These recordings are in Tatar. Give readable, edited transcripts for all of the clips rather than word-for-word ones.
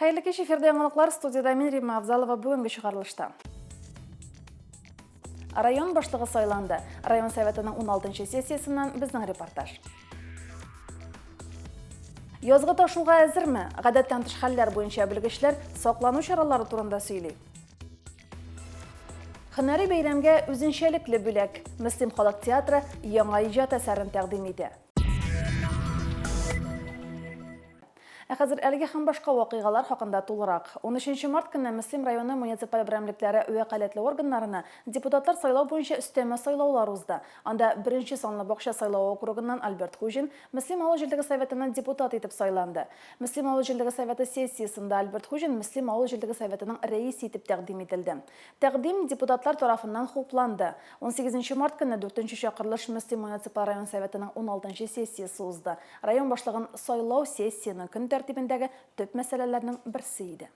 Хәерле кич, эфирда яңалыклар, студиядә мин Римма Авзалова бүгенге чыгарылышта. Район башлыгы сайланды. Район советының 16 сессиясеннән безнең репортаж. Язгы ташуга әзерме? Гадәттән тыш хәлләр буенча белгечләр саклану чаралары турында сөйли. Һөнәри бәйрәмгә үзенчәлекле бүләк. Мөслим халык театры яңа иҗат әсәрен тәкъдим итә. Ә хәзер әлеге һәм башка вакыйгалар хакында тулырак. 13 март көнне Мөслим районы муниципаль берәмлекләре вәкаләтле органнарына депутатлар сайлау буенча өстәмә сайлаулар узды. Анда беренче санлы бакча сайлау округыннан Альберт Хуҗин Мөслим авыл җирлеге Советына депутат итеп сайланды. Мөслим авыл җирлеге Советы сессиясендә Альберт Хуҗин Мөслим авыл җирлеге Советының рәисе итеп тәкъдим ителде. Тәкъдим депутатлар тарафыннан хупланды. Унсигезенче март көнне дүртенче чакырылыш Мөслим муниципаль район Советының уналтынчы сессиясе узды. Район башлыгын сайлау сессиянең көн тәртибендәге төп мәсьәләләрнең берсе иде.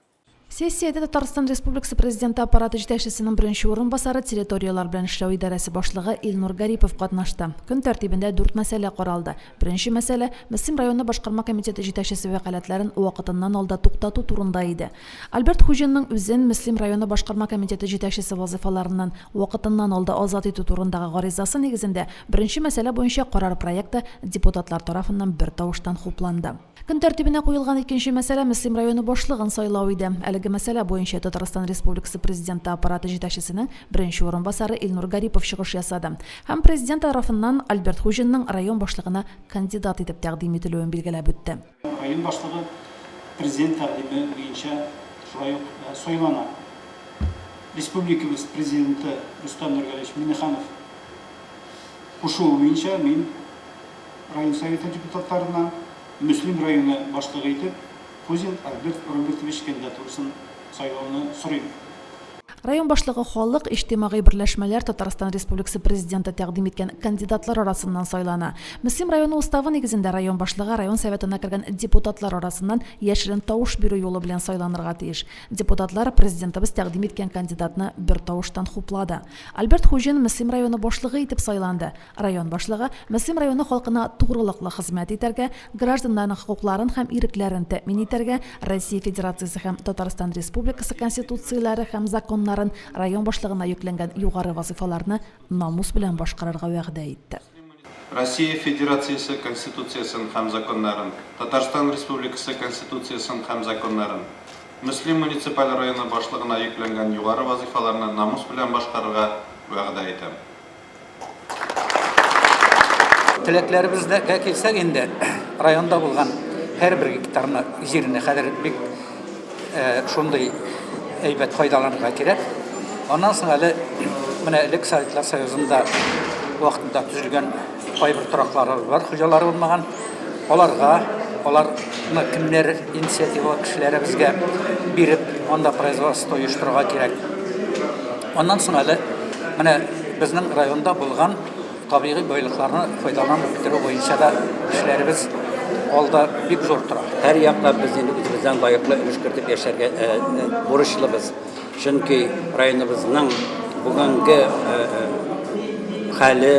Сессиядә Татарстан Республикасы Президенты Аппараты җитәкчесенең беренче урынбасары, территорияләр белән эшләү идарәсе башлыгы Илнур Гарипов катнашты. Көн тәртибендә дүрт мәсьәлә каралды. Беренче мәсьәлә, Мөслим районы башкарма комитеты җитәкчесе вәкаләтләрен вакытыннан алда туктату турында иде. Альберт Хуҗинның үзен Мөслим районы башкарма комитеты җитәкчесе вазыйфаларыннан вакытыннан алда азат итү турындагы гаризасы нигезендә беренче мәсьәлә буенча карар проекты депутатлар тарафыннан бертавыштан хупланды. Көн тәртибенә куелган икенче мәсьәлә Мөслим районы башлыгын сайлау иде. Әлеге мәсьәлә буенча Татарстан Республикасы Президенты Аппараты җитәкчесенең беренче урынбасары Илнур Гарипов чыгыш ясады һәм Президент тарафыннан Альберт Хуҗинның район башлыгына кандидат итеп тәкъдим ителүен билгеләп үтте. Район башлыгы Президент тәкъдиме буенча шулай ук сайлана. Республикабыз Президенты Рөстәм Нургалиевич Миңнеханов кушуы буенча мин район Советы депутатларыннан Мөслим районы башлыгы итеп Хузин Альберт Робертович кандидатурасын сайлауны сорыйм. Район башлыгы халык, иҗтимагый берләшмәләр Татарстан Республикасы Президенты тәкъдим иткән кандидатлар арасыннан сайлана. Мөслим районы Уставы нигезендә район башлыгы район Советына кергән депутатлар арасыннан яшерен тавыш бирү юлы белән сайланырга тиеш. Депутатлар Президентыбыз тәкъдим иткән кандидатны бертавыштан хуплады. Альберт Хуҗин Мөслим районы башлыгы итеп сайланды. Район башлыгы Мөслим районы халкына тугрылыклы хезмәт итәргә, гражданнарның хокукларын һәм ирекләрен тәэмин итәргә, Россия Федерациясе һәм Татарстан Республикасы Конституцияләре һәм законнарын, район башлыгына йөкләнгән югары вазыйфаларны намус белән башкарырга вәгъдә итте. Россия Федерациясе Конституциясен һәм законнарын, Татарстан Республикасы Конституциясен һәм законнарын, Мөслим муниципаль районы башлыгына йөкләнгән югары вазыйфаларны намус белән башкарырга вәгъдә итәм. Теләкләребезгә килсәк инде, районда булган һәрбер гектарны, җирне хәзер бик шундый әйбәт файдаланырга кирәк. Аннан соң әле менә элек Советлар Союзында вакытында төзелгән кайбер тораклары бар, хуҗалары булмаган. Аларга, аларны кемнәр инициатива кешеләре безгә биреп, анда производство оештырырга кирәк. Аннан соң әле менә безнең районда булган табигый байлыкларны файдаланып бетерү буенча да эшләребез алда бик зур тора. Һәр яклап без инде үзебездән лаеклы өлеш кертеп яшәргә бурычлыбыз. Чөнки районыбызның бүгенге хәле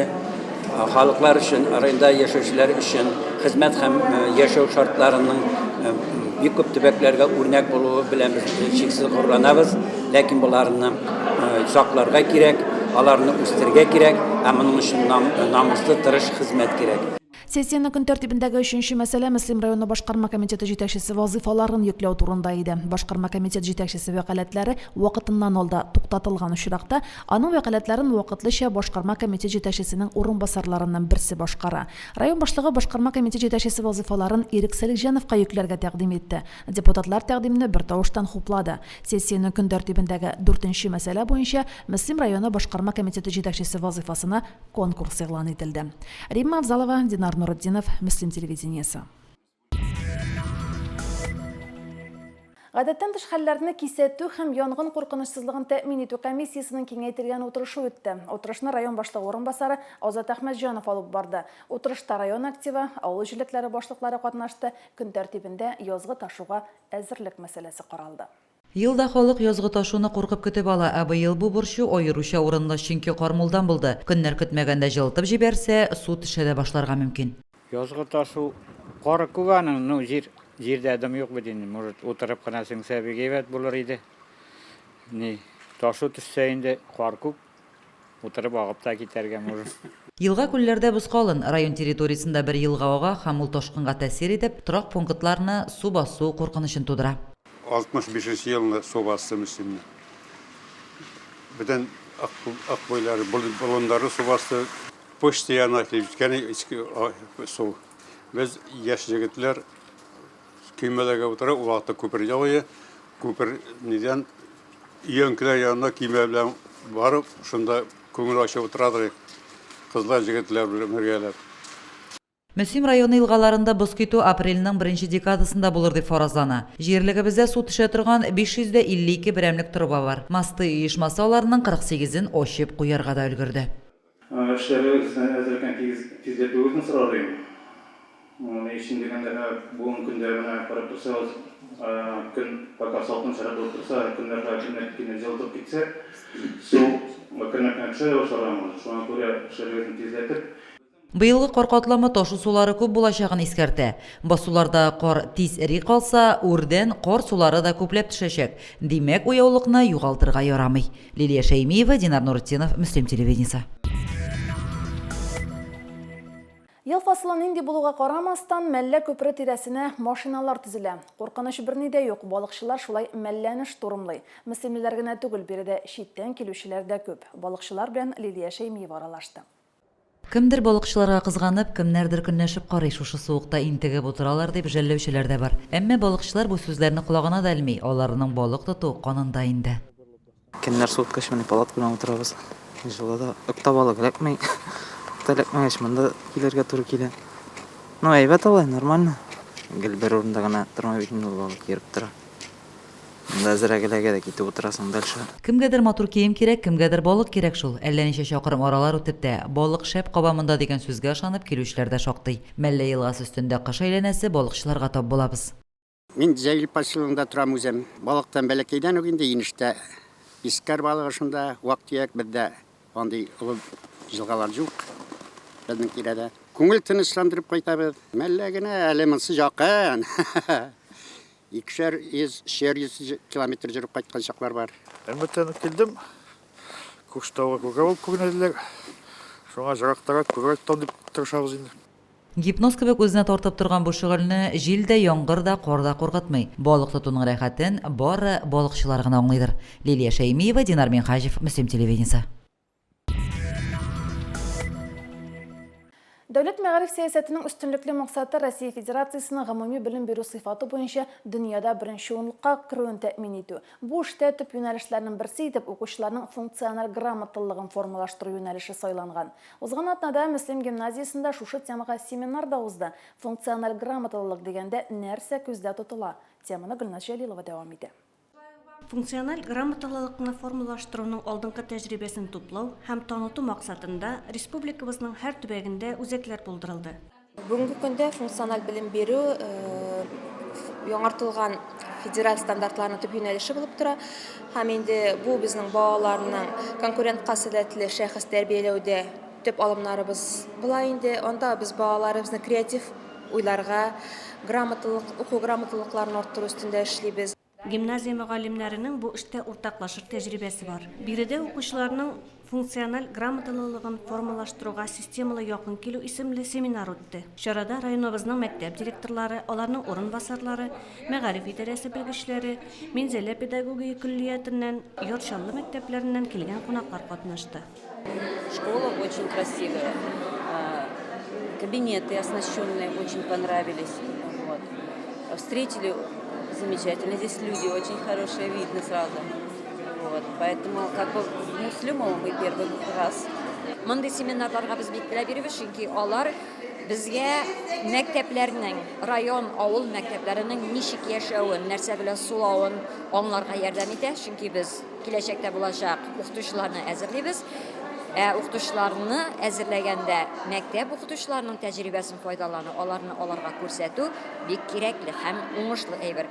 халыклар өчен, районда яшәүчеләр өчен хезмәт һәм яшәү шартларының бик күп төбәкләргә үрнәк булуы белән без чиксез горурланабыз. Ләкин боларны сакларга кирәк, аларны үстерергә кирәк, ә моның өчен намуслы, тырыш хезмәт кирәк. Сессиянең көн тәртибендәге өченче мәсьәлә Мөслим районы башкарма комитеты җитәкчесе вазыйфаларын йөкләү турында иде. Башкарма комитет җитәкчесе вәкаләтләре вакытыннан алда туктатылган очракта, аның вәкаләтләрен вакытлыча башкарма комитет җитәкчесенең урынбасарларыннан берсе башкара. Район башлыгы башкарма комитет җитәкчесе вазыйфаларын Ирек Сәлихҗановка йөкләргә тәкъдим итте. Депутатлар тәкъдимне бертавыштан хуплады. Сессиянең көн тәртибендәге дүртенче мәсьәлә буенча Мөслим районы башкарма комитеты җитәкчесе вазыйфасына конкурс игълан ителде. Римма Авзалова, Динар Нуретдинов, Мөслим телевидениесе. Гадәттән тыш хәлләрне кисәтү һәм янгын куркынычсызлыгын тәэмин итү комиссиясенең киңәйтелгән утырышы үтте. Утырышны район башлыгы урынбасары Азат Әхмәтҗанов алып барды. Утырышта район активы, авыл җирлекләре башлыклары катнашты, көн тәртибендә язгы ташуга әзерлек мәсьәләсе каралды. Ел да халык язгы ташуны куркып көтеп ала, ә быел бу борчу аеруча урынлы, чөнки кар мулдан булды. Көннәр көтмәгәндә җылытып җибәрсә, су төшә дә башларга мөмкин. Язгы ташу кары күп аның, ну җир Җирдә дым юк бит инде, может, утырып кына сеңсә бик әйбәт булыр иде. Ни, ташу төшсә инде, кар күп, утырып агып та китәргә может. Елга-күлләрдә боз калын. Район территориясендә бер елга ага һәм ул ташкынга тәэсир итеп, торак пунктларны су басу куркынычын тудыра. 65 нче елны су басты Мөслимне. Бөтен ак буйлары, болыннары су басты. Почта янына килеп җиткән иске су. Без, яшь егетләр, көймәләргә утырып, ул вакытта күпер юк иде. Күпер нидән өянкеләр янына көймә белән барып, шунда күңел ачып утыра идек. Кызлар, егетләр белән бергәләп. Мөслим районы елгаларында боз китү апрельнең беренче декадасында булыр дип фаразлана. Җирлегебездә су төшә торган 552 берәмлек торба бар. Мосты оешмасы аларның 48-ен ачып куярга да өлгерде. Эшләрегезне әзер икән тизләтүегезне сорар идем. Ни өчен дигәндә, бүгенге көндә менә карап торсагыз, көн пока салкынчарак булып торса, көннәр хәзер кинәт җылытып китсә, су әкренләп кенә төшә дә башларга может. Шуңа күрә эшләрегезне тизләтеп, Быелгы кар катламы ташу сулары күп булачагын искәртә. Басуларда кар тиз эри калса, үрдән кар сулары да күпләп төшәчәк. Димәк, уяулыкны югалтырга ярамый. Лилия Шәймиева, Динар Нуретдинов, Мөслим телевидениесе. Ел фасылы нинди булуга карамастан, Мәллә күпере тирәсенә машиналар төзелә. Куркыныч берни дә юк, балыкчылар шулай Мәлләне штурмлый. Мөслимлеләр генә түгел, биредә читтән килүчеләр дә күп. Балыкчылар белән Лилия Шәймиева аралашты. Кемдер балыкчыларга кызганып, кемнәрдер көнләшеп карый, шушы суыкта интегеп утыралар дип жәлләүчеләр дә бар. Әмма балыкчылар бу сүзләрне колагына да элми, аларның балык тоту канында инде. Көннәр суыткач, менә палатка белән утырабыз. Җылы да, Ыкта балык эләкми. Ыкта эләкмәгәч, монда килергә туры килә. Ну, әйбәт алай, нормально. Гел бер урында гына тормый бит инде ул балык, йөреп тора. Монда әзрәк эләгә дә китеп утырасың дальше. Кемгәдер матур кием кирәк, кемгәдер балык кирәк шул. Әллә ничә чакрым аралар үтеп тә, балык шәп каба монда дигән сүзгә ышанып килүчеләр дә шактый. Мәллә елгасы өстендә кыш әйләнәсе балыкчыларга тап булабыз. Мин Җәлил поселогында торам үзем. Балыктан бәләкәйдән үк инде инештә пескарь балыгы шунда, вак-төяк бездә андый олы елгалар юк безнең тирәдә. Күңел тынычландырып кайтабыз. Мәллә генә әле монсы якын. Икешәр йөз, өчәр йөз километр йөреп кайткан чаклар бар. Әлмәттән үк килдем. Күкшетауга күркә булып күренәделәр. Шуңа җырактарак, күбрәк тотам дип тырышабыз инде. Гипноз кебек үзенә тартып торган бу шөгыльне җил дә, яңгыр да, кар да куркытмый. Балык тотуның рәхәтен бары балыкчылар гына аңлыйдыр. Лилия Шәймиева, Динар Минһаҗев, Мөслим телевидениесе. Дәүләт мәгариф сәясәтенең өстенлекле максаты Россия Федерациясенең гомуми белем бирү сыйфаты буенча дөньяда беренче унлыкка керүен тәэмин итү. Бу эштә төп юнәлешләрнең берсе итеп укучыларның функциональ грамоталылыгын формалаштыру юнәлеше сайланган. Узган атнада Мөслим гимназиясендә шушы темага семинар да узды. Функциональ грамоталылык дигәндә нәрсә күздә тотыла? Теманы Гөлназ Җәлилова дәвам итә. Функциональ грамоталылыкны формалаштыруның алдынгы тәҗрибәсен туплау һәм таныту максатында республикабызның һәр төбәгендә үзәкләр булдырылды. Бүгенге көндә функциональ белем бирү яңартылган федераль стандартларның төп юнәлеше булып тора. Һәм инде бу безнең балаларның конкурентка сәләтле шәхес тәрбияләүдә төп алымнарыбыз була инде. Анда без балаларыбызны креатив уйларга, грамоталык, уку грамоталыкларын арттыру өстендә эшлибез. Гимназия мөгаллимнәренең бу эштә уртаклашыр тәҗрибәсе бар. Биредә укучыларның функциональ грамоталылыгын формалаштыруга системалы якын килү исемле семинар үтте. Чарада районыбызның мәктәп директорлары, аларның урынбасарлары, мәгариф идарәсе белгечләре, Минзәлә педагогия көллиятеннән, Яр Чаллы мәктәпләреннән килгән кунаклар катнашты. Школа очень красивая. Кабинеты оснащенные очень понравились. Вот. Встретили замечательно. Здесь люди очень хорошие, видно сразу. Вот. Поэтому как бы в Муслюмово мы первый раз. Мондый семинарларга без бик теләп йөрибез, чөнки алар безгә мәктәпләрнең, район, авыл мәктәпләренең ничек яшәвен, нәрсә белән сулавын аңларга ярдәм итә, чөнки без Киләчәктә булачак укытучыларны әзерлибез. Ә укытучыларны әзерләгәндә мәктәп укытучыларының тәҗрибәсен файдалану, аларны аларга күрсәтү бик кирәкле һәм уңышлы әйбер.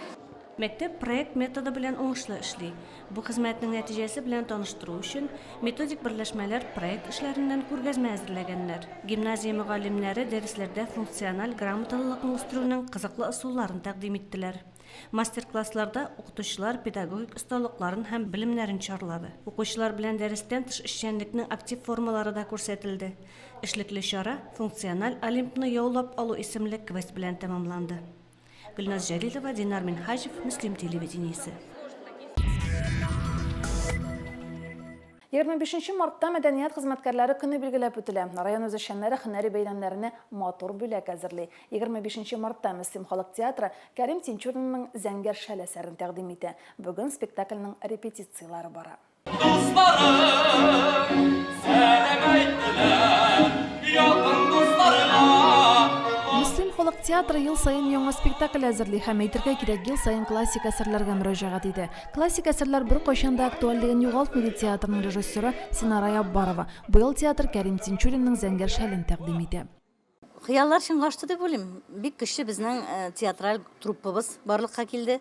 Мәктәп проект методы белән уңышлы эшли. Бу хезмәтнең нәтиҗәсе белән таныштыру өчен, методик берләшмәләр проект эшләреннән күргәзмә әзерләгәннәр. Гимназия мөгаллимнәре дәресләрдә функциональ грамоталылыкны үстерүнең кызыклы ысулларын тәкъдим иттеләр. Мастер-классларда укытучылар педагогик осталыкларын һәм белемнәрен чарлады. Укучылар белән дәрестән тыш эшчәнлекнең актив формалары да күрсәтелде. Эшлекле чара Функциональ Олимпны яулап алу исемле квест белән тәмамланды. Гөлназ Җәлилова, Динар Минһаҗев, Мөслим телевидениесе. 25 мартта мәдәният хезмәткәрләре көне билгеләп үтелә. Район үзешчәннәре һөнәри бәйрәмнәренә матур бүләк әзерли. 25 мартта Мөслим халык театры Кәрим Тинчуринның Зәңгәр шәл әсәрен тәкъдим итә. Бүген спектакльнең репетицияләре бара. Дусларым сәлам әйттеләр, якын дусларга. Мөслим халык театры ел саен яңа спектакль әзерли һәм, әйтергә кирәк, ел саен классик әсәрләргә мөрәҗәгать итә. Классик әсәрләр беркайчан да актуальлеген югалтмый, ди театрның режиссеры Синара Яббарова. Быел театр Кәрим Тинчуринның Зәңгәр шәлен тәкъдим итә. Хыяллар чынга ашты дип уйлыйм. Бик көчле безнең э, театраль труппабыз барлыкка килде.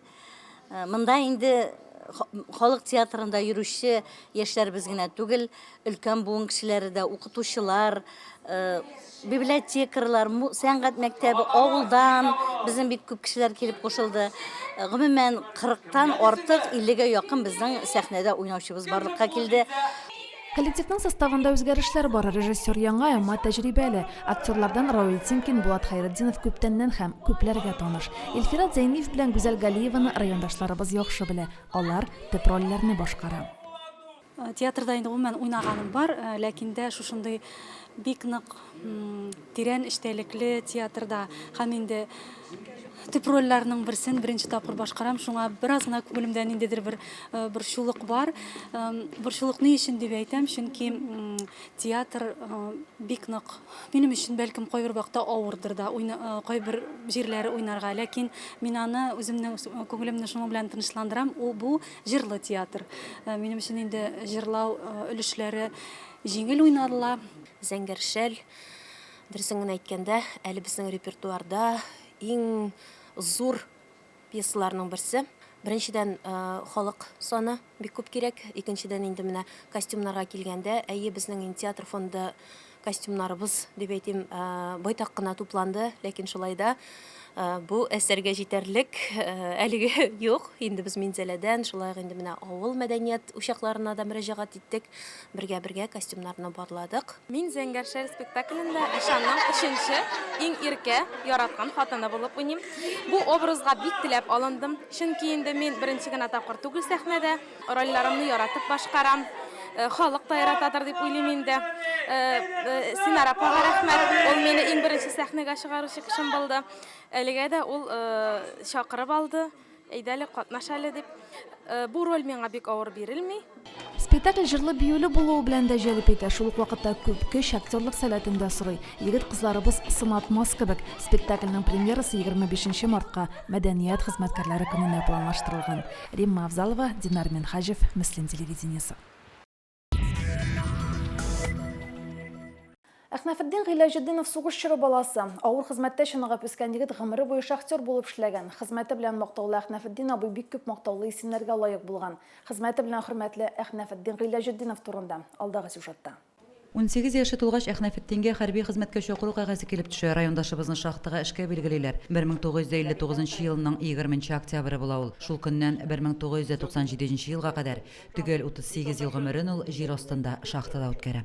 Э, монда инде халык театрында йөрүче яшьләребез генә түгел, өлкән буын кешеләре дә, укытучылар, э, библиотекарьлар, сәнгать мәктәбе, авылдан безнең бик күп кешеләр килеп кушылды. Гомумән, 40-тан артык, 50-гә якын безнең сәхнәдә уйнаучыбыз барлыкка килде. Коллективның составында үзгәрешләр бар, режиссер яңа, әмма тәҗрибәле. Актерлардан Равил Тимкин, Булат Хәйретдинов күптәннән һәм күпләргә таныш. Илфират Зәйниев белән Гүзәл Галиеваны райондашларыбыз яхшы белә, алар төп рольләрне башкара. Театрда инде гомумән уйнаганым бар, ләкин дә шушындый бик нык тирән эчтәлекле театрда һәм инде Төп рольләрнең берсен беренче тапкыр башкарам, шуңа бераз гына күңелемдә ниндидер бер э, борчулык бар. Борчулык ни өчен дип әйтәм, чөнки театр э, бик нык минем өчен бәлкем кайбер вакытта авырдыр да, э, кайбер җирләре уйнарга, ләкин мин аны үземнең күңелемне шуның белән тынычландырам, ул бу җырлы театр. Минем өчен инде җырлау өлешләре җиңел уйнарыла. Зәңгәр шәл Дөресен генә әйткәндә, әле безнең репертуарда иң зур пьесаларның берсе. Беренчедән, халык саны бик күп кирәк. Икенчедән, инде менә костюмнарга килгәндә, әйе, безнең инде театр фонды костюмнарыбыз, дип әйтим, байтак кына тупланды, ләкин шулай да бу әсәргә җитәрлек әлеге юк. Инде без Минзәләдән, шулай ук инде менә авыл мәдәният учакларына да мөрәҗәгать иттек. Бергә-бергә костюмнарны барладык. Мин Зәңгәр шәл спектаклендә Ишанның өченче, иң иркә, яраткан хатыны булып уйныйм. Бу образга бик теләп алындым, чөнки инде мин беренче генә тапкыр түгел сәхнәдә, рольләремне яратып башкарам. Халык та яратадыр дип уйлыйм инде. Синара апага рәхмәт, ул мине иң беренче сәхнәгә чыгаручы кешем булды. Әлегә дә ул чакырып алды. Әйдә әле, катнаш әле, дип. Бу роль миңа бик авыр бирелми. Спектакль җырлы-биюле булуы белән дә җәлеп итә, шул ук вакытта күп көч, актерлык сәләтен дә сорый. Егет-кызларыбыз сынатмас кебек. Спектакльнең премьерасы 25 нче мартка, Мәдәният хезмәткәрләре көненә планлаштырылган. Римма Авзалова, Динар Минһаҗев, Мөслим телевидениесе. Әхнәфетдин Гыйләҗетдинов сугыш чоры баласы. Авыр хезмәттә чыныгып үскән егет гомере буе шахтер булып эшләгән. Хезмәте белән мактаулы Әхнәфетдин абый бик күп мактаулы исемнәргә лаек булган. Хезмәте белән хөрмәтле Әхнәфетдин Гыйләҗетдинов турында, алдагы сюжетта. 18 яше тулгач, Әхнәфетдингә хәрби хезмәткә чакыру кәгазе килеп төшә. Райондашыбызны шахтага эшкә билгелиләр. 1959 нчы елның 20 нче октябре була ул. Шул көннән 1997 нче елга кадәр Төгәл 38 ел гомерен ул җир астында, шахтада үткәрә.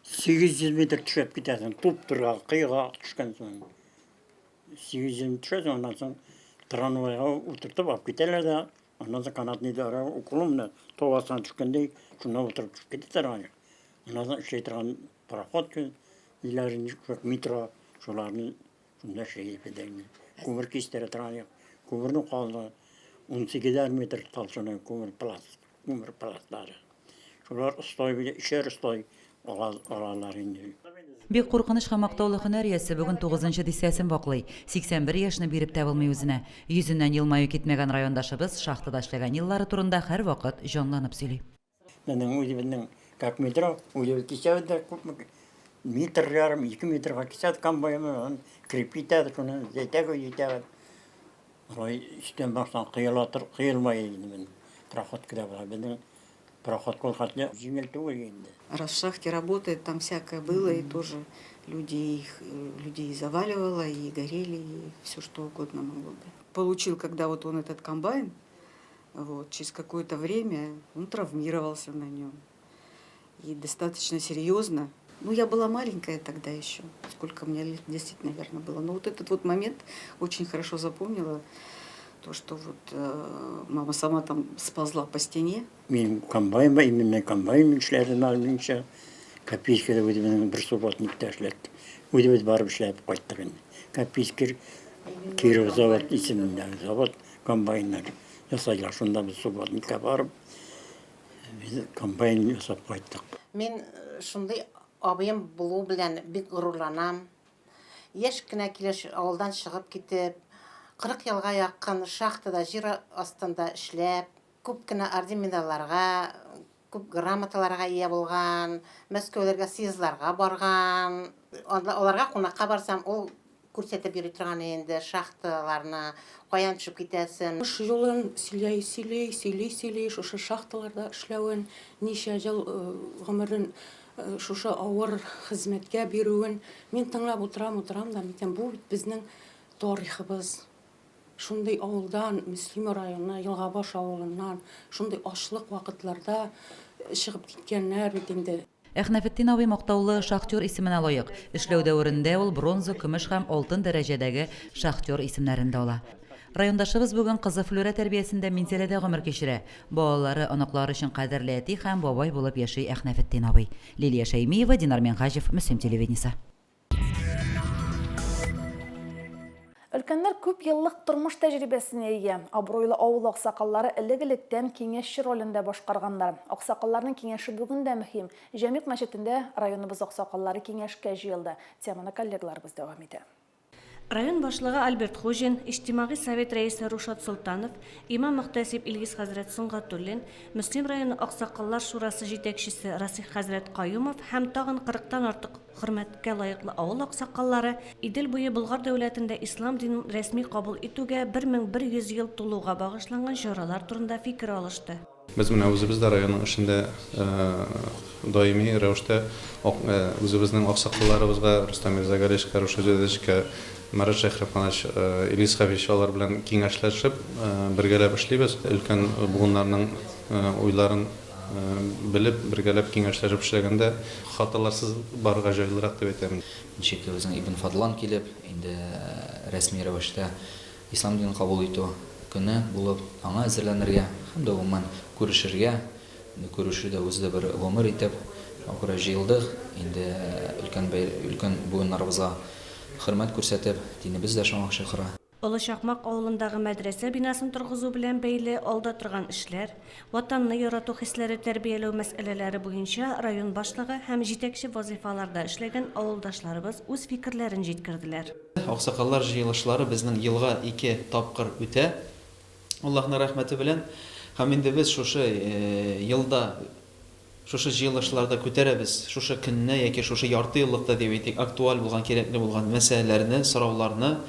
800 метр төшеп китәсең, туп-туры коега төшкәнсең. 800 метр төшәсең, аннан соң трамвайга утыртып алып китәләр дә, аннан соң канатный дорога уклон менә тау астына төшкәндәй, шунда утырып төшеп китә торган. Аннан соң эшли торган пароход, ниләр, метро, шуларны Шунда шәһит бедәйне. Күмер кистерә торган юк. Күмернең калды 18 метр толщина күмер пласт, күмер пластлары. Шулар остай бile, өчәр остай алалар инде. Бик куркыныч һәм мактаулы һөнәр иясе бүген тугызынчы дистәсен ваклый. 81 яшьне биреп тә булмый үзенә. Йөзеннән елмаю китмәгән райондашыбыз шахтада эшләгән еллары турында һәрвакыт җанланып сөйли. Безнең үзебезнең как метро, үзебез кисәбез дә күпме метр ярым, ике метрга кисәбез комбайны, аны кереп китәбез, шуны җәйтәбез, җитәбез. Алай өстән баштан коела тор, коелмай инде мин. Проходкада була. Безнең проходка ул хәтле җиңел түгел инде. Раз в шахте работает, там всякое было, и тоже люди их, людей заваливало, и горели, и все что угодно могло быть. Получил, когда вот он этот комбайн, вот, через какое-то время он травмировался на нем. И достаточно серьезно. Ну, я была маленькая тогда еще, сколько мне лет, 10, наверное, было. Но вот этот вот момент очень хорошо запомнила, то, что вот э, мама сама там сползла по стене. Минем комбайн бар, именно комбайн эшләдем әле Копейскида үзебезнең бер субботникта эшләттек. Үзебез барып эшләп кайттык инде. Копейский Киров завод исемендәге завод комбайннар ясайлар. Шунда без субботникка барып, без комбайн ясап кайттык. Мин шундый абыем булу белән бик горурланам. Яшь кенә килеш авылдан чыгып китеп, 40 елга якын шахтада җир астында эшләп, күп кенә орден-медальләргә, күп грамоталарга ия булган, Мәскәүләргә съездларга барган. Аларга кунакка барсам, ул күрсәтеп йөри торган инде шахталарны, каян төшеп китәсен. Эш юлын сөйли, сөйли, сөйли, сөйли, шушы шахталарда эшләвен, ничә ел гомерен шушы авыр хезмәткә бирүен мин тыңлап утырам, утырам да, микән, бу бит безнең тарихыбыз. Шундый авылдан, Мөслим районы, Елгабаш авылыннан, шундый ачлык вакытларда чыгып киткәннәр бит инде. Әхнәфетдин абый мактаулы шахтер исеменә лаек. Эшләү дәверендә ул бронза, көмеш һәм алтын дәрәҗәдәге шахтер исемнәрен дә ала. Райондашыбыз бүген кызы Флүрә тәрбиясендә Минзәләдә гомер кичерә. Балалары, оныклары өчен кадерле әти һәм бабай булып яши Әхнәфетдин абый. Лилия Шәймиева, Динар Минһаҗев, Мөслим телевидениесе. Өлкәннәр күп еллык тормыш тәҗрибәсенә ия. Абруйлы авыл аксакаллары элек-электән киңәшче ролен дә башкарганнар. Аксакалларның киңәше бүген дә мөһим. Җәмигъ мәчетендә районыбыз аксакаллары киңәшкә җыелды. Теманы коллегаларыбыз дәвам итә. Район башлыгы Альберт Хуҗин, Иҗтимагый совет рәисе Рушат Солтанов, имам-мөхтәсиб Илгиз хәзрәт Сөнгатуллин, Мөслим районы Аксакаллар шурасы җитәкчесе Расих хәзрәт Каюмов һәм тагын кырыктан артык хөрмәткә лаеклы авыл аксакаллары Идел буе Болгар дәүләтендә ислам динен рәсми кабул итүгә 1100 ел тулуга багышланган чаралар турында фикер алышты. Без менә үзебез дә районның эшендә даими рәвештә үзебезнең аксакалларыбызга, Рөстәм Мирзагалиевичка, Рушид Зәйдовичка, Марат Шәйхрахманович, Илгиз Хәбиевич алар белән киңәшләшеп, бергәләп эшлибез. Өлкән буыннарның уйларын белеп, бергәләп киңәшләшеп эшләгәндә хаталарсыз барырга җайлырак дип әйтәм. Ничек безнең Ибн Фадлан килеп, инде рәсми рәвештә Ислам динен кабул итү көне булып, аңа әзерләнергә һәм дә гомумән күрешергә, инде күрешү дә үзе дә бер гомер итеп, шуңа күрә җыелдык, инде өлкән бәй, өлкән буыннарыбызга хөрмәт күрсәтеп, динебез дә шуңа чакыра. Олы Чакмак авылындагы мәдрәсә бинасын торгызу белән бәйле алда торган эшләр, Ватанны ярату хисләре тәрбияләү мәсьәләләре буенча район башлыгы һәм җитәкче вазыйфаларда эшләгән авылдашларыбыз үз фикерләрен җиткерделәр. Аксакаллар җыелышлары безнең елга ике тапкыр үтә, Аллаһның рәхмәте белән. Һәм инде без шушы елда шушы җыелышларда күтәрәбез шушы көнне яки шушы ярты еллыкта дип әйтик, актуаль булган, кирәкле булган мәсьәләләрне, сорауларны,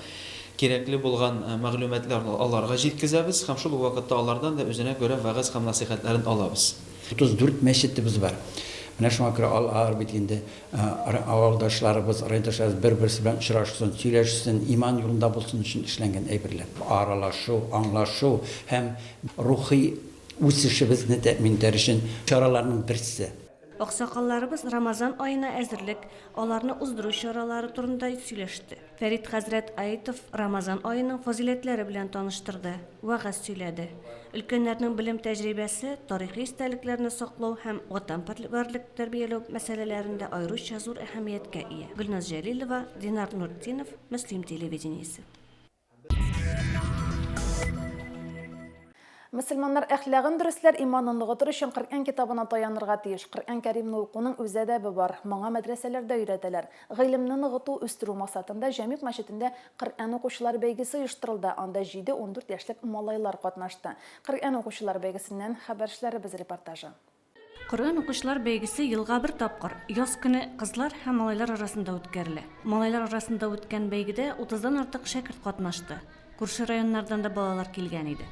кирәкле булган мәгълүматларны аларга җиткезәбез һәм шул ук вакытта алардан да үзенә күрә вәгазь һәм насыйхәтләрен алабыз. 34 мәчетебез бар. Менә шуңа күрә алар бит инде Авылдашларыбыз, райондашларыбыз бер-берсе белән очрашсын, сөйләшсен, иман юлында булсын өчен эшләнгән әйберләр. Аралашу, аңлашу һәм рухи үсешебезне тәэмин итәр өчен чараларның берсе. Аксакалларыбыз Рамазан аена әзерлек, аларны уздыру чаралары турында сөйләште. Фәрит хәзрәт Аитов Рамазан аеның фазыйләтләре белән таныштырды, вәгазь сөйләде. Өлкәннәрнең белем-тәҗрибәсе тарихи истәлекләрне саклау һәм ватанпәрвәрлек тәрбияләү мәсьәләләрендә аеруча зур әһәмияткә ия. Гөлназ Җәлилова, Динар Нуртдинов, Мөслим телевидениесе. Мөселманнар әхлагын дөресләр, иманын ныгытыр өчен Коръән китабына таянырга тиеш. Коръән Кәримне укуның үз әдәбе бар. Моңа мәдрәсәләрдә өйрәтәләр. Гыйлемне ныгыту, үстерү максатында Җәмигъ мәчетендә Коръән укучылар бәйгесе оештырылды. Анда җиде-ундүрт яшьлек малайлар катнашты. Коръән укучылар бәйгесеннән хәбәрчеләребез репортажы. Коръән укучылар бәйгесе елга бер тапкыр, яз көне кызлар һәм малайлар арасында үткәрелә. Малайлар арасында үткән бәйгедә утыздан артык шәкерт катнашты. Күрше районнардан да балалар килгән иде.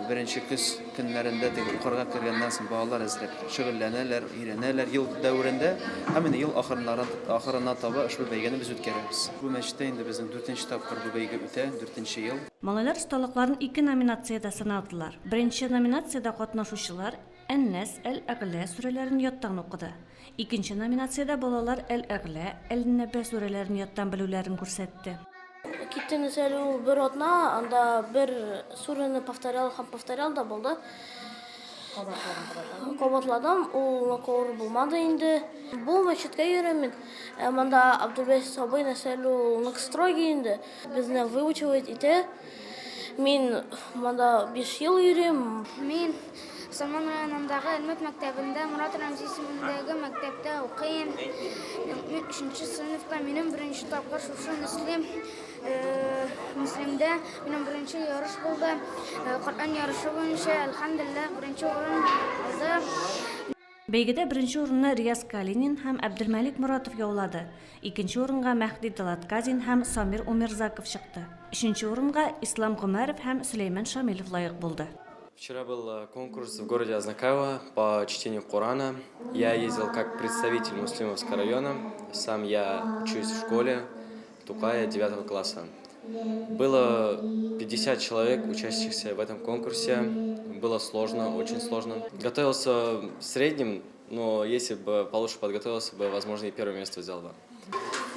Беренче көз көннәрендә теге укырга кергәннән соң балалар әзрәк шөгыльләнәләр, өйрәнәләр ел дәверендә һәм инде ел ахырыннары ахырына таба ошбу бәйгене без үткәрәбез. Бу мәчеттә инде безнең дүртенче тапкыр бу бәйге үтә, дүртенче ел. Малайлар осталыкларын ике номинациядә сынадылар. Беренче номинациядә катнашучылар Ән-Нәс, Әл-Әгълә сүрәләрен яттан укыды. Икенче номинациядә балалар Әл-Әгълә, Әл-Нәбә сүрәләрен яттан белүләрен күрсәтте. Киттем әле ул бер атна, анда бер сүрәне повторял һәм повторял да булды. Кабатладым, ул нык авыр булмады инде. Бу мәчеткә йөрим мин. Ә монда Абдулбәс абый нәрсә әле ул нык строгий инде. Безне выучивать итә. Мин монда 5 ел йөрим. Мин Сарман районындагы Әлмәт мәктәбендә Морат Рәмзи исемендәге мәктәптә укыйм. Мин өченче сыйныфта, минем беренче тапкыр шушы Мөслим Мөслимдә минем беренче ярыш булды. Коръән ярышы буенча, әлхәмдүлилләһ, беренче урын алды. Бәйгедә беренче урынны Рияз Калинин һәм Әбделмәлик Моратов яулады, икенче урынга Мәһди Далатказин һәм Самир Умирзаков чыкты, өченче урынга Ислам Гомәров һәм Сөләйман Шамилов лаек булды. Вчера был конкурс в городе Азнакаево по чтению Корана. Я ездил как представитель Муслимовского района. Сам я учусь в школе Тукая 9 класса. Было 50 человек, учащихся в этом конкурсе. Было сложно, очень сложно. Готовился в среднем, но если бы получше подготовился бы, возможно, и первое место взял бы.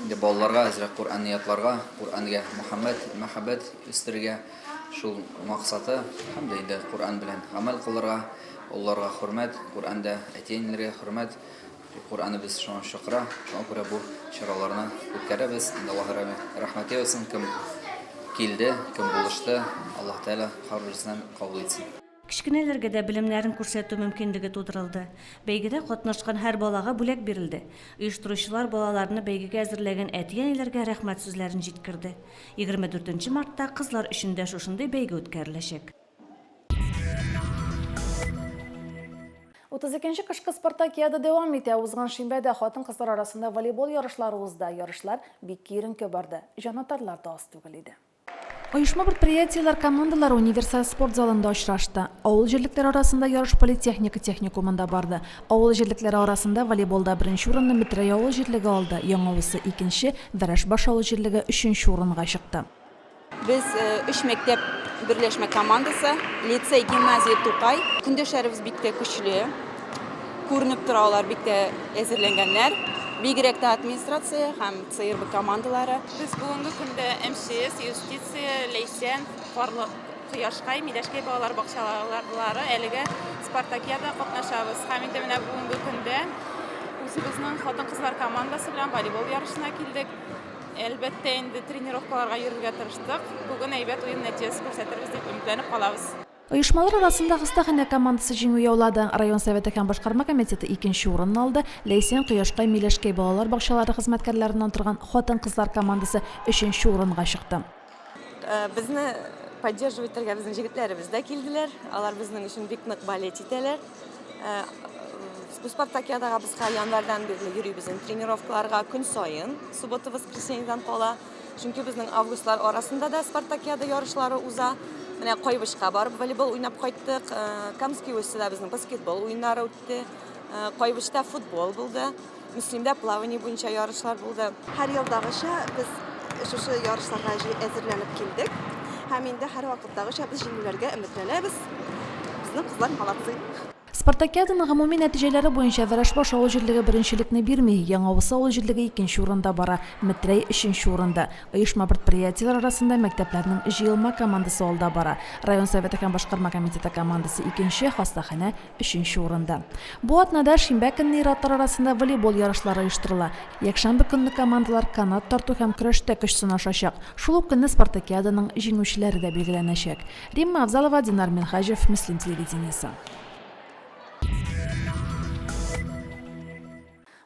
Инде балаларга әзрәк Коръәнне ятларга, Коръәнгә мөхәммәт, мәхәббәт үстерергә шул максаты һәм дә инде Коръән белән гамәл кылырга, олыларга хөрмәт, Коръәндә әти-әниләргә хөрмәт, Коръәнебез шуңа чакыра, шуңа күрә бу чараларны үткәрәбез. Инде Аллаһ рәхмәте яусын, кем килде, кем булышты, Аллаһ Тәгалә һәрберсеннән кабул итсен. Кечкенәләргә дә белемнәрен күрсәтү мөмкинлеге тудырылды. Бәйгедә катнашкан һәр балага бүләк бирелде. Оештыручылар балаларны бәйгегә әзерләгән әти-әниләргә рәхмәт сүзләрен җиткерде. 24 нче мартта кызлар өчен дә шушындый бәйге үткәреләчәк. 32 нче кышкы спартакиада дәвам итә. Узган шимбәдә хатын-кызлар арасында волейбол ярышлары узды. Ярышлар бик киеренке барды. Җанатарлар да аз түгел иде. Оешма-предприятиеләр командалары универсаль спорт залында очрашты. Авыл җирлекләре арасында ярыш политехника техникумында барды. Авыл җирлекләре арасында волейболда беренче урынны Метрәй авыл җирлеге алды, Яңавысы, икенче, Вәрәшбаш авыл җирлеге өченче урынга чыкты. Без өч мәктәп берләшмә командасы, лицей, гимназия, Тукай. Көндәшләребез бик тә көчле. Күренеп тора, алар бик тә әзерләнгәннәр. Бигрәк тә администрация һәм ЦРБ командалары. Без бүгенге көндә МЧС, юстиция, Ләйсән, Карлы Кояшкай, Миләшкәй балалар бакчалары әлеге спартакиада катнашабыз. Һәм инде менә бүгенге көндә үзебезнең хатын-кызлар командасы белән волейбол ярышына килдек. Әлбәттә инде тренировкаларга йөрергә тырыштык. Бүген әйбәт уен нәтиҗәсе күрсәтербез дип өметләнеп калабыз. Оешмалар арасында хастаханә командасы җиңү яулады. Район Советы һәм башкарма комитеты икенче урынны алды. Ләйсән, Кояшкай, Миләшкәй балалар бакчалары хезмәткәрләреннән торган хатын-кызлар командасы өченче урынга чыкты. Безне поддерживать итәргә безнең җегетләребез дә килделәр. Алар безнең өчен бик нык болеть итәләр. Бу спартакиадага без хәзер январьдан бирле йөрибез инде тренировкаларга көн саен, суббота, воскресеньедан кала. Чөнки безнең августлар арасында да спартакиада ярышлары уза. Менә Кайбычка барып волейбол уйнап кайттык. Э, Камский Уйсыда безнең баскетбол уеннары үтте. Э, Кайбычта футбол булды. Мөслимдә плавание буенча ярышлар булды. Һәр елдагыча без шушы ярышларга әзерләнеп килдек. Һәм инде һәрвакыттагыча без җиңүләргә өметләнәбез. Безнең кызлар молодцы. Спартакиаданың гомуми нәтиҗәләре буенча Вәрәшбаш авыл җирлеге беренчелекне бирми, Яңавысы авыл җирлеге икенче урында бара, Метрәй, өченче урында. Оешма-предприятиеләр арасында мәктәпләрнең җыелма командасы алда бара. Район Советы һәм башкарма комитеты командасы икенче, хастаханә, өченче урында. Бу атнада шимбә көнне ир-атлар арасында волейбол ярышлары оештырыла. Якшәмбе көнне командалар канат тарту һәм көрәштә көч сынашачак. Шул ук көнне спартакиаданың җиңүчеләре дә билгеләнәчәк. Римма Авзалова, Динар Минһаҗев, Мөслим телевидениесе.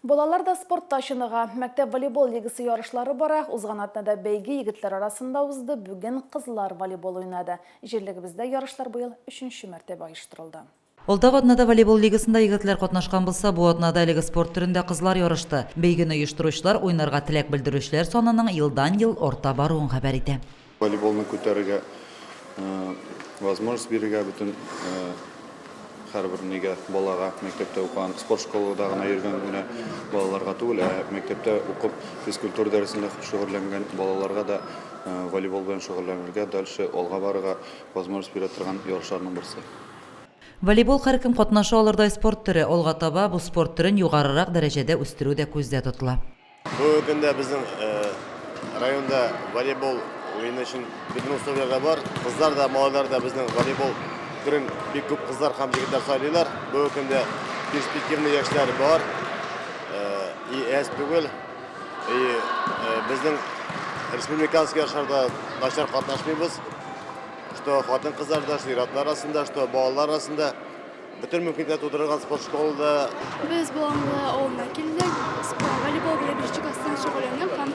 Балалар да спортта чыныга. Мәктәп волейбол лигасы ярышлары бара. Узган атнада бәйге егетләр арасында узды, бүген кызлар волейбол уйнады. Җирлегебездә ярышлар быел өченче мәртәбә оештырылды. Алдагы атнада волейбол лигасында егетләр катнашкан булса, бу атнада әлеге спорт төрендә кызлар ярышты. Бәйгене оештыручылар уйнарга теләк белдерүчеләр санының елдан-ел арта баруын хәбәр итә. Волейболны күтәрергә возможность бирергә бөтен һәрбер нигә балага, мәктәптә укыган, спорт школада гына йөргән генә балаларга түгел, ә мәктәптә укып физкультура дәресендә шөгыльләнгән балаларга да волейбол белән шөгыльләнергә, дальше алга барырга возможность бирә торган ярышларның берсе. Волейбол һәркем катнаша алырдай спорт төре. Алга таба бу спорт төрен югарырак дәрәҗәдә үстерү дә күздә тотыла. Бүгенге көндә безнең районда волейбол уены өчен бөтен условияләр дә бар. Кызлар да, малайлар да безнең волейбол төрен бик күп кызлар һәм егетләр сайлыйлар. Бүгенге көндә перспективный яшьләр бар. И әз түгел. И безнең республиканский ярышларда начар катнашмыйбыз. Что хатын-кызлар да, что ир-атлар арасында, что балалар арасында бөтен мөмкинлекләр тудырылган спорт школада. Без Боланлы авылына килдек. Волейбол белән беренче класстан шөгыльләнәм һәм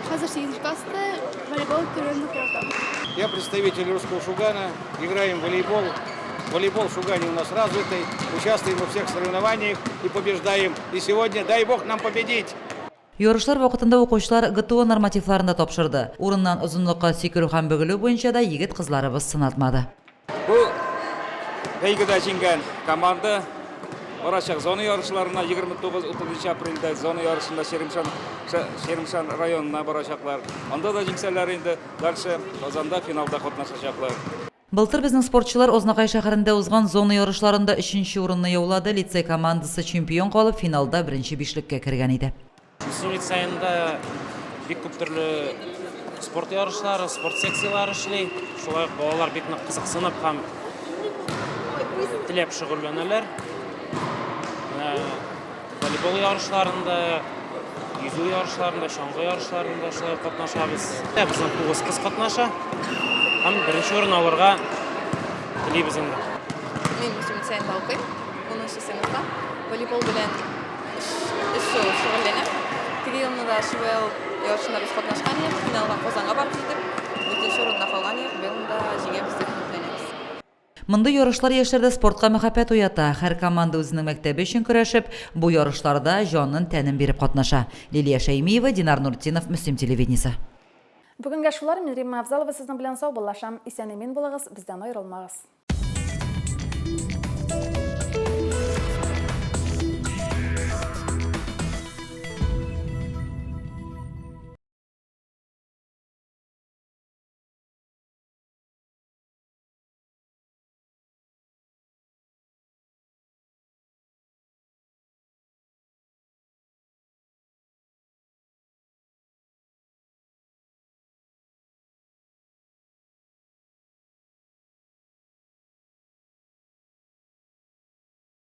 хәзер сигезенче класста волейбол төрен нык яратам. Я представитель русского Шугана, играем в волейбол. Волейбол в Шугане у нас развитый, участвуем во всех соревнованиях и побеждаем. И сегодня, дай бог нам победить! Ярышлар вакытында укучылар ГТО нормативларын да тапшырды. Урыннан озынлыкка сикерү һәм бөгелү буенча да егет-кызларыбыз сынатмады. Бу бәйгедә җиңгән команда барачак зона ярышларына 29-30 апрельдә зона ярышында Черемшан Черемшан районына барачаклар. Анда да җиңсәләр инде дальше Казанда финалда катнашачаклар. Былтыр безнең спортчылар Азнакай шәһәрендә узган зона ярышларында өченче урынны яулады, лицей командасы чемпион калып, финалда беренче бишлеккә кергән иде. Мөслим лицеенда бик күп төрле спорт ярышлары, спорт секцияләре эшли. Шулай ук балалар бик нык кызыксынып һәм теләп шөгыльләнәләр. Менә Волейбол ярышларында, йөзү ярышларында, чаңгы ярышларында шулай ук катнашабыз. Безнең 9 кыз катнаша һәм беренче урын алырга телибез инде. Мин Мөслим лицеенда укыйм, унынчы сыйныфта. Волейбол белән өч ел шөгыльләнәм. Теге елны да ШВЛ ярышында без катнашкан идек, финалга Казанга барып җитеп, дүртенче урында калган идек. Быел да җиңәбез дип өметләнәбез. Мондый ярышлар яшьләрдә спортка мәхәббәт уята. Һәр команда үзенең мәктәбе өчен көрәшеп, бу ярышларда җанын-тәнен биреп катнаша. Лилия Шәймиева, Динар Нуртдинов, Мөслим телевидениесе. Бүгенгә шулар, мин Римма Авзалова сезнең белән саубуллашам. Исән-имин булыгыз, бездән аерылмагыз.